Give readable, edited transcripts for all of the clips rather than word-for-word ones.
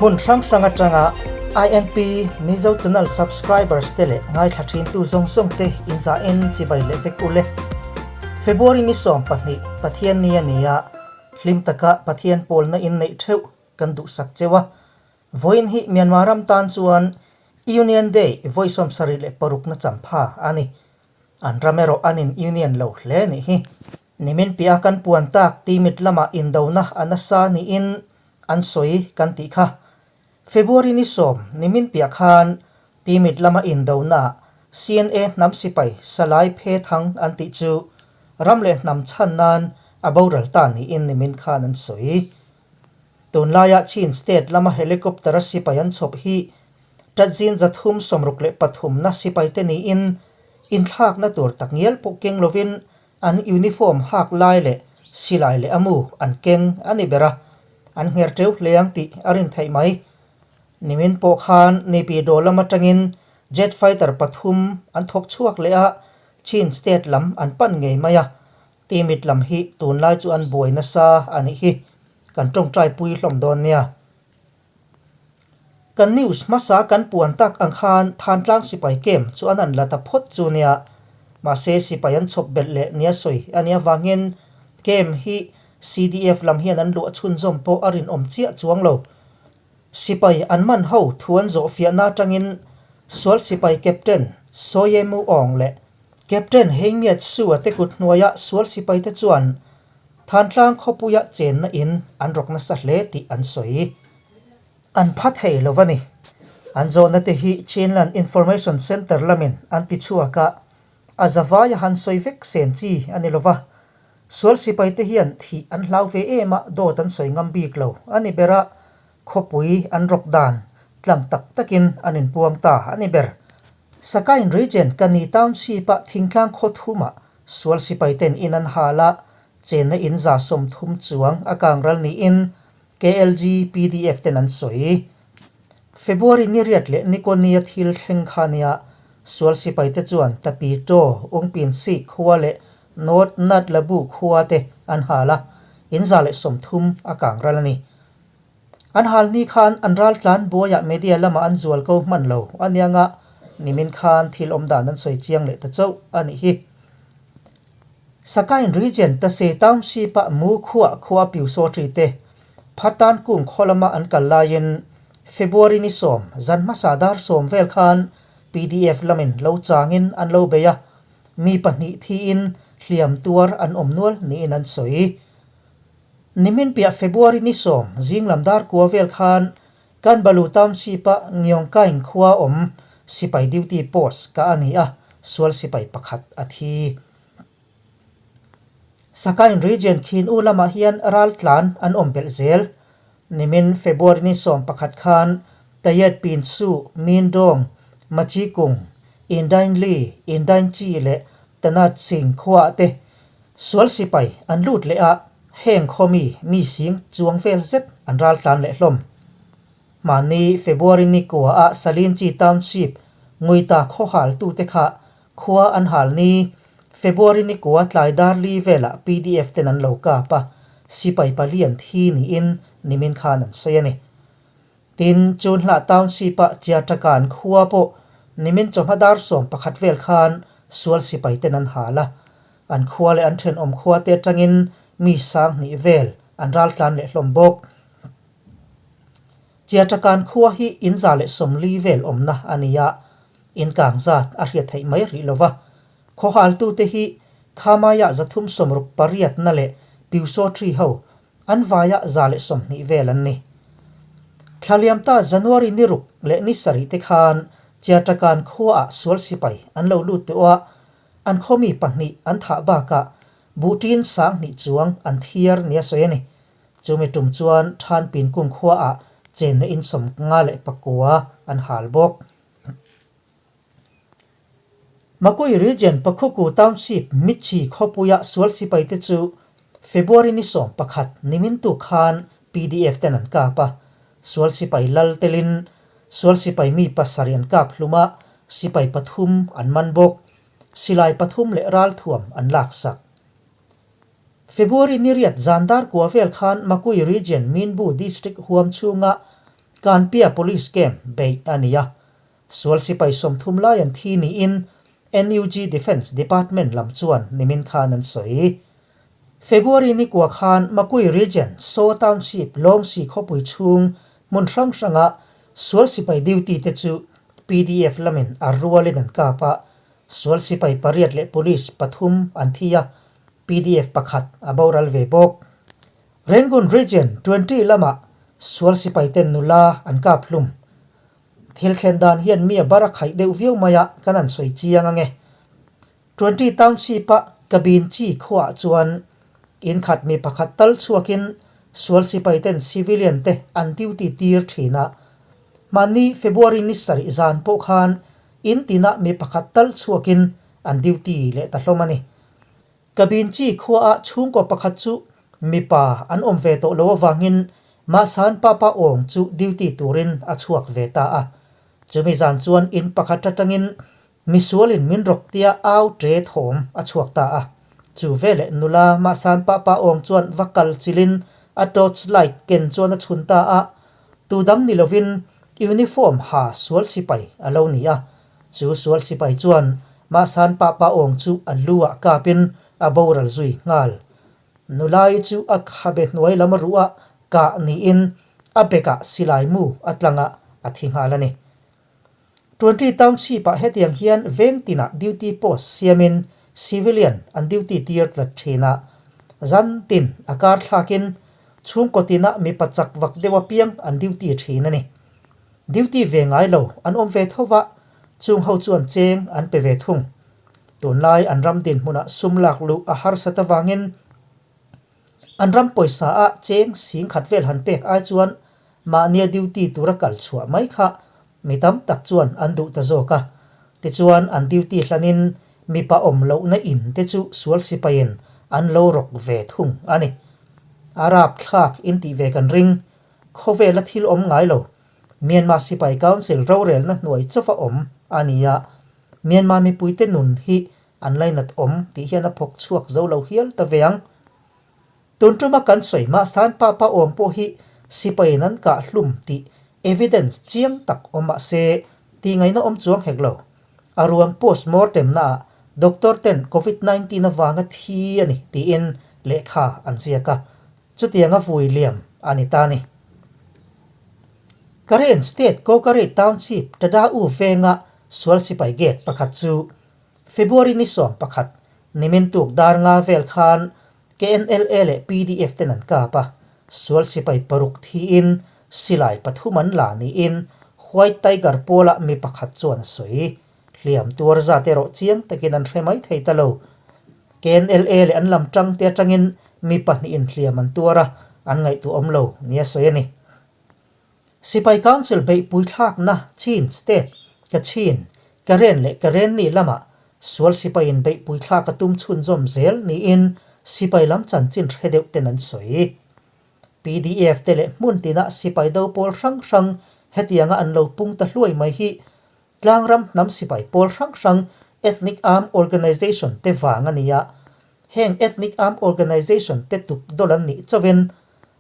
Hmun hrang hrang atanga INP Mizo Channel subscribers te leh ngaithla thintu zawng zawng te inzahin chibai leh vek ule. February ni 12 Pathian ni a ni a, hlim taka Pathian pawlna inneih theuh kan duhsak cheu a. Vawiin hi Myanmar ram tan chuan Union Day vawi 76 na champha a ni. An ram erawh an in union lo hle nih hi. Nimin piah a kan puan tak Timit lamah indona a nasa niin an sawi kan tih kha. February ni 10 nimin piah khan Timit lama indona CNA hnam sipai Salai Phe Thang an tih chu ram leh hnam chhan nan a boral ta niin nimin khan an sawi. Tunlaia Chin State lama helicopter a sipai an chhawp hi Tatzin 363 na sipaite niin inthlakna tur takngial pawh keng lovin an uniform hak lai leh silai leh a mu an keng a ni ber a, an ngher teuh hle ang tih a rin theih mai. Nimin pawh khan Nipi Daw lam atangin jet fighter pathum an thawk chhuak leh a, Chin State lam an pan ngei mai a, Timit lam hi tunlai chu an buai nasa a nih hi. Kan tawngtai pui hlawm dawn nia. Kan news hmasa kan puan tak ang khan Thantlang sipai camp chu an an la ta phawt chu nia. Mahse sipai an chhawp belh leh nia sawi a nih avangin camp hi CDF lam hian an luah chhunzawm pawh a rinawm chiah chuang lo. Sipai an man ho thu an zawh fiahna atangin sual sipai captain Soyemu Aung leh Captain Heimiat Su-a te kut hnuaia sual sipaite chuan Thantlang khawpuia chenna in an rawk nasa hle tih an sawi. An pha thei lo a ni. An zawhna te hi Chinland Information Centre lamin an ti chhuak a, a zavaia han sawi vek sen chi a ni lo va. Sual sipaite hian thih an hlau ve em a, dawt an sawi ngam bik lo a ni ber a, khawpui an rawk dan tlang tak takin an inpuang ta a ni ber. Sakain Region Kani Township-a thingtlang khaw thumah sual sipaiten in an hal a, chenna in 30 chuang a kang ral niin KLG PDF ten an sawi. February ni riat leh ni kawnia thil thleng kha nia sual sipaite chuan Tapi Taw, Ungpin Sik khua leh North Nat Labu khua te an hal a, in 130 a kang ral a ni. An hal ni khan an ral tlan buaiah media lamah an zual ko hman lo a nianga nimin khan thil awm dan an sawi chiang leh ta chauh a nih hi. Sakain Region Tase Township-ah Mu khuah khua Pyusawṭi te Phatan kung khaw lama an kal laiin February ni 10 zan hmasa dar 10 vel khan PDF lamin lo changin an lo bei a, mi pahnih thiin hliam tuar an awm nual niin an sawi. Nimin piah February ni 10 zinglam dar kua vel khan Kanbalu Township-a Ngiongkaing khua awm sipai duty post ka a ni a, sual sipai pakhat a thi. Sakain Region Khin U lamah hian ral tlan an awm belh zel. Nimin February ni 11 khan Tayet Pin Su, Min Dong, Machi Kung, Indain Li, Indain Chi leh Tanat Sing khuaah te Sual sipai an lut leh a, heng khawmi mi sing chuang vel zet an ral tlan leh hlawm. Mahni February ni kua a Salinchi Township Nguita khaw hal tute kha khua an hal ni February ni kua tlai dar li velah PDF ten an lo kap a, sipai pali an thi niin nimin khan an sawi a ni. Tin, Chunhlah Township-a Chiatakan khua pawh nimin chawhma dar 11 vel khan sual sipai ten an hal a, an khua leh an thenawm khua te atangin mi 2000 vel an ral tlan leh hlawm bawk. Chiatakan khua hi in 140 vel awmna a ni a, in kang zat a hriat theih mai rih lova. Khaw haltute hi Khamaiah 368 na leh Pyusawṭhi ho An vaiah 120 vel an ni. Thlaliam ta January ni ruk leh ni sarih te khan Chiatakan khuaah sual sipai an lo lut tawh a, an khawmi pahnih an thah bakah buhṭin 2000 chuang an thiar nia sawi a ni. Chumi tum chuan Thanpin kum khuaah chenna in 59 an hal bawk. Makui Region Pakhuku Township Mitchi khawpuia sual sipaite chu February ni 11 nimin tu khan PDF ten an kap a, sual sipai lal telin sual sipai mi pasarih an kap hlum a, sipai pathum an man bawk. Silai pathum leh ralthuam an laksak. February ni riat zan dar kua vel khan Makui Region Minbu District huam chhunga Kanpia Police Camp beih a ni a. Sual sipai 30 lai an thi niin NUG Defence Department lam chuan nimin khan an sawi. February ni kua khan Makui Region, Saw Township, Lawngsi khawpui chhung hmun hrang hranga sual sipai duty te chu pdf lamin a rualin an kap a, sual sipai pariat leh police pathum an thi a, pdf pakhat a boral ve bawk. Rangoon Region 20 lamah sual sipai ten nula an kap hlum. Thil thlen dan hian mi a bar a khaih deuh viau mai a, kan han sawi chiang ange. 20 Township a Kabin Chi khuaah chuan in khat mi pakhat tal chhuakin sual sipai ten civilian te an duty tir thin a. Mahni February ni sarih zan pawh khan in tinah mi pakhat tal chhuakin an duty leh ta hlawm a ni. Kabin Chi khuaah chhungkaw pakhat chu mipa an awm ve tawh lo avangin Mahsan Papa Awng chu duty turin a chhuak ve ta a. Chumi zan chuan in pakhat atangin Misualin min rawk tia au ṭe thawm a chhuak ta a. Chu veleh nula Mahsan Papa Awng chuan va kal chilin a torch light ken chuan a chhun ta a. Tu dang ni lovin uniform ha sual sipai a lo ni a. Chu sual sipai chuan Mahsan Papa Awng chu a lu ah kapin a boral zui nghal. Nulai chu a khabe hnuai lam a ruh a kah niin a bekah silai mu a tlang a, a thi nghal a ni. 20 Township-ah hetiang hian veng tinah duty post siamin civilian an duty tir tlat thin a, zan tin a kar thlakin chhungkaw tinah mipa chak vak deuh apiang an duty thin a ni. Duty ve ngai lo an awm ve tho va, chung ho chuan cheng an pe ve thung. Tunlai an ram dinhmunah sum lak luh a harsat avangin An ram pawisa a cheng sing khat vel han pek ai chuan mahnia duty tura kal chhuah mai kha mi tam tak chuan an duh ta zawk a. Tichuan an duty hlanin mipa awm lohna in te chu sual sipaiin an lo rawk ve thung a ni. A rapthlak in tih ve kan ring. Khawvela thil awm ngai lo. Myanmar Sipai Council rorelna hnuai chauva awm a ni a. Myanmar mipuite nun hi An lainat awm tih hian a phawk chhuak zo lo hial ta ve ang. Tun tuma kan sawi mah san pa pa awm pawh hi sipaiin an kah hlum tih evidence chiang tak awm mah se tih ngaihna awm chuang hek lo. A ruang post mortem naah doctor ten covid 19 avanga thi a ni tiin lehkha an ziak a, chutianga vui liam a ni ta a ni. Karen State Kokare Township Tada U venga sual sipai gate pakhat chu February ni 11, nimin tuk dar nga vel khan KNLA leh pdf ten an kap a, sual sipai paruk thiin silai pathum an la niin White Tiger pawlah mi pakhat chuan a sawi. Hliam tuar zat erawh chiang takin an hre mai thei ta lo. KNLA leh an lam tangte atangin mi pahnihin hliam an tuar a, an ngaihtuah awm lo nia sawi a ni. Sipai Council beihpui thlakna Chin State, Kachin, Karen leh Karenni lamah sual sipaiin beihpui thlak a tum chhunzawm zel niin sipai lam chanchin hre deuh ten an sawi. Pdf te leh hmun tinah sipai do pawl hrang hrang hetianga an lo pung ta hluai mai hi tlangram hnam sipai pawl hrang hrang Ethnic Armed Organization te vang a ni a, Heng Ethnic Armed Organization te tuk dawlh an nih chauhin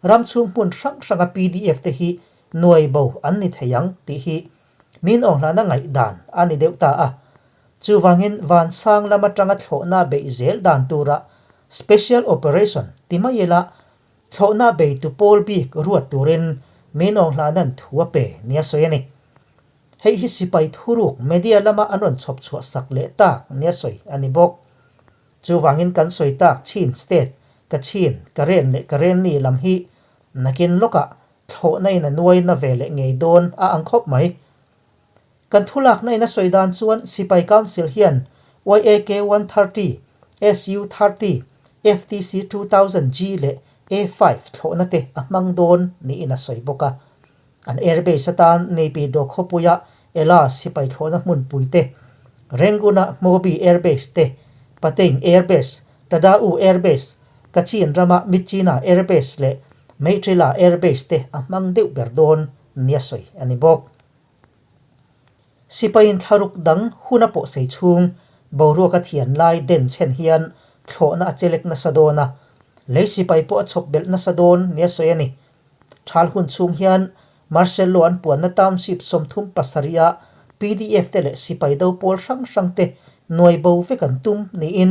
ram chhung hmun hrang hranga pdf te hi nuai bo an ni thei ang tih hi min awnghlahna ngaihdan a ni deuh ta a. Chuvangin vansang lam atanga thlawhna beih zel dan tura Special Operation ti mai ila thlawhna beitu pawl bik ruat turin min awnghlahna'n thu a pe nia sawi a ni. Hei hi sipai thuruk media lama an rawn chhawp chhuah sak leh tak nia sawi a ni bawk. Chuvangin kan sawi tak Chin State, Kachin, Karen leh Karenni lam hi nakin lawkah thlawhna in a nuaina ve leh ngei dawn a ang khawp mai. Kan thulakna in a sawi dan chuan Sipai Council hian YAK 130, SU 30, FTC 2000G leh A5 thlawhna te a hmang dawn niin a sawi bawk a. An airbase atan Naypyidaw khawpuia Ela sipai thlawhna hmunpui te, Rangoon-a Hmawbi Airbase te, Pathein Airbase, Tada-U Airbase, Kachin rama Myitkyina Airbase leh Meitrila Airbase te a hmang deuh ber dawn nia sawi a ni bawk. Sipaiin thlaruk dang hun a pawh sei chhung boruak a thian lai den chhen hian thlawhna a chelek nasa dawn a, lei sipai pawh a chhawp belh nasa dawn nia sawi a ni. Thal hun chhung hian Martial Law an puanna township 37 ah PDF te leh sipai do pawl hrang hrang te nuai bo vek an tum niin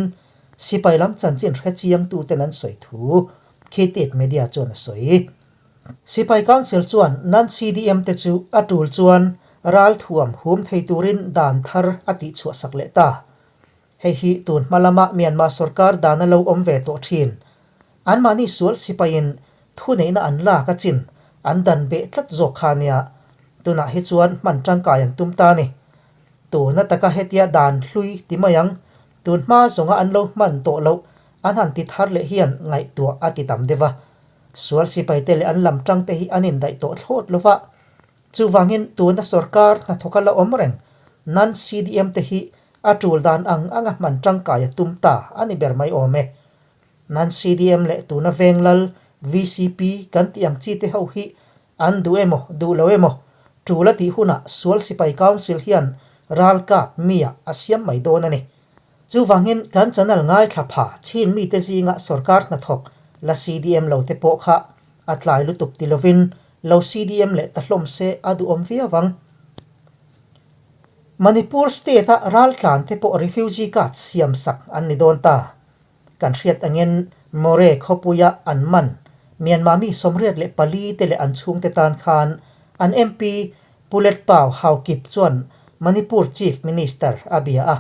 sipai lam chanchin hre chiang tuten an sawi thu Khitit Media chuan a sawi. Sipai Council chuan non-CDM te chu a tul chuan ralthuam hum thei turin dan thar a tihchhuah sak leh ta. Hei hi tun hma lama Myanmar sorkar dan a lo awm ve tawh thin. Anmahni sual sipaiin thuneihna an lak a chin an dan beh tlat zawk kha nia. Tunah hi chuan hman tangkai an tum ta a ni. Tuna taka hetia dan hlui ti mai ang, tun hma zawnga an lo hman tawh loh an han ti thar leh hian ngaihtuah a ti tam deuh a. Sual sipaite leh an lam tangte hi an indaih tawh thlawt lo va. Chuvangin tuna sorkar hnathawka la awm reng non-CDM te hi a tul dan ang anga hman tangkai a tum ta a ni ber mai awm e. Non-CDM leh tuna Venglal, VCP, kan tih ang chi te ho hi an duh emaw duh lo emaw tul a tih hunah Sual Sipai Council hian ralkap mi-ah a siam mai dawn a ni. Chuvangin kan channel ngaithla pha chin mite zinga sorkar hnathawk la CDM lo te pawh kha a tlai lutuk ti lovin lo CDM leh ta hlawm se a duhawm viau ang. Manipur state a raltlan te pawh refugee card siam sak an ni dawn ta. Kan hriat angin Moreh khawpuia an man Myanmar mi 84 te leh an chhungte tan khan an MP Pu Letpau Haokip chuan Manipur Chief Minister a bia a,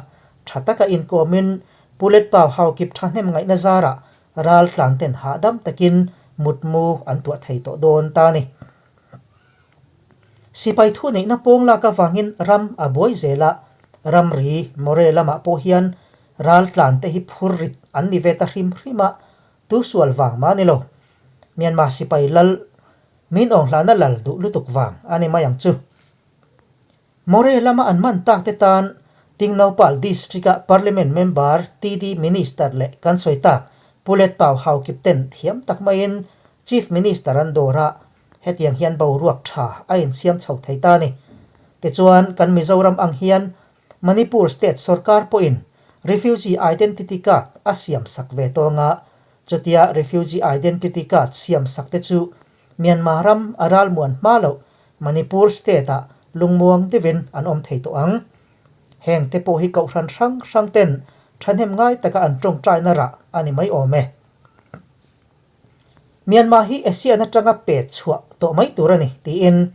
tha taka inkawmin Pu Letpau Haokip thahnem ngaihna zarah raltlan ten hahdam takin mutmu an tuah thei tawh dawn ta a ni. Sipai thu neihna pawng lak avangin ram a buai zel a, ramri Moreh lamah pawh hian raltlan te hi phur rit an ni ve ta hrim hrim a, tu sual vang mah a ni lo. Myanmar sipai lal min awnghlana lal duh lutuk vang a ni mai ang chu. Moreh lama an man tak te tan Tingnopal District-a Parliament Member, TD Minister leh kan sawi tak Pu Letpau Haokip ten thiam tak maiin Chief Minister an dawr a, hetiang hian boruak tha a insiam chho thei ta a ni. Tichuan, kan Mizoram ang hian Manipur State sorkar pawhin Refugee Identity Card a siam sak ve tawng a, chutia Refugee Identity Card siam sak te chu Myanmar ram a ralmuan hma loh Manipur state-ah lungmuang deuhin an awm thei tawh ang. Heng te pawh hi kohhran hrang hrang ten thahnem ngai taka an tawngtaina rah a ni mai awm e. Myanmar hi ASEAN atanga pet chhuah tawh mai tur a ni tiin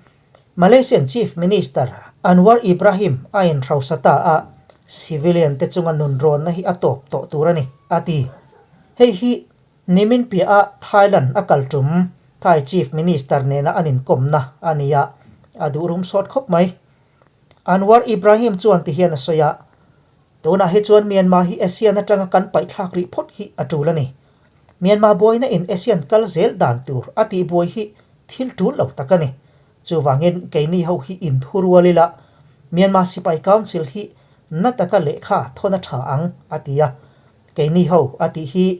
Malaysian Chief Minister Anwar Ibrahim a inhrosa ta a, civilian te chunga nunrawnna hi a tawp tawh tur a ni, a ti. Hei hi Nimin piahah Thailand a kal tum Thai Chief Minister nena an inkawmna a ni a, a duh rum sawt khawp mai. Anwar Ibrahim chuan ti hian a sawi a, Tunah hi chuan Myanmar hi ASEAN atanga kan paihthlak rih phawt hi a tul a ni. Myanmar buaina in ASEAN kal zel dan tur a tih buai hi thil tul lo tak a ni. Chuvangin keini ho hi inthurual ila Myanmar Sipai Council hi na taka lehkha thawn a tha ang, a ti a. Keini ho a tih hi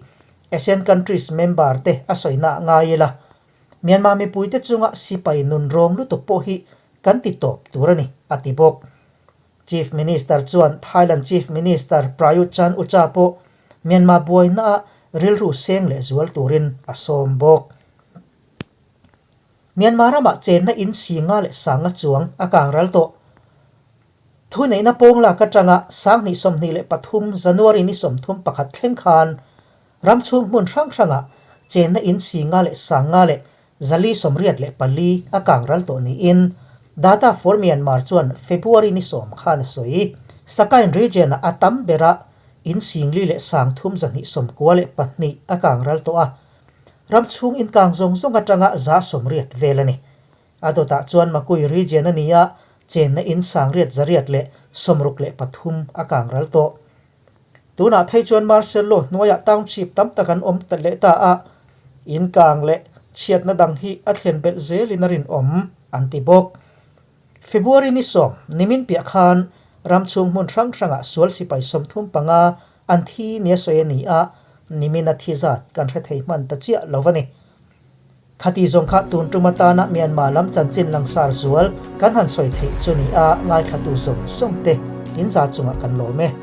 ASEAN countries member te a sawina ah ngai ila, Myanmar mipuite chunga sipai nun rawng lutuk pawh hi kan ti tawp tur a ni, a ti bawk. Chief Minister chuan Thailand Chief Minister Prayut Chan-o-cha pawh Myanmar buaina ah rilru seng leh zual turin a sawm bawk. Myanmar ramah chenna in singa leh sanga chuang a kang ral tawh. Thuneihna pawng lak atanga 2023 January ni 31 thleng khan ram chhung hmun hrang hrangah chenna in singa leh sanga leh 484 a kang ral tawh niin Data for Myanmar chuan February ni 10 khan a sawi. Sakain region-ah a tam bera in 4,394 a kang ral tawh a, ram chhung inkang zawng zawng atanga 80% vel a ni. A dawtah chuan Makui region a ni a, chenna in 663 a kang ral tawh. Tunah phei chuan Martial Law hnuaiah township tam tak an awm ta leh ta a, in kang leh chhiatna dang hi a thlen belh zelin a rinawm, an ti bawk. February ni 10, nimin piah khan ram chhung hmun hrang hrangah sual sipai 35 an thi nia sawi a ni a, nimina thi zat kan hre thei hman ta chiah lo a ni. Khati zawng kha tun tum atana Myanmar lam chanchin langsar zual kan han sawi theih chu ni a, ngaithlatu zawng zawng te in za chungah kan lawm e.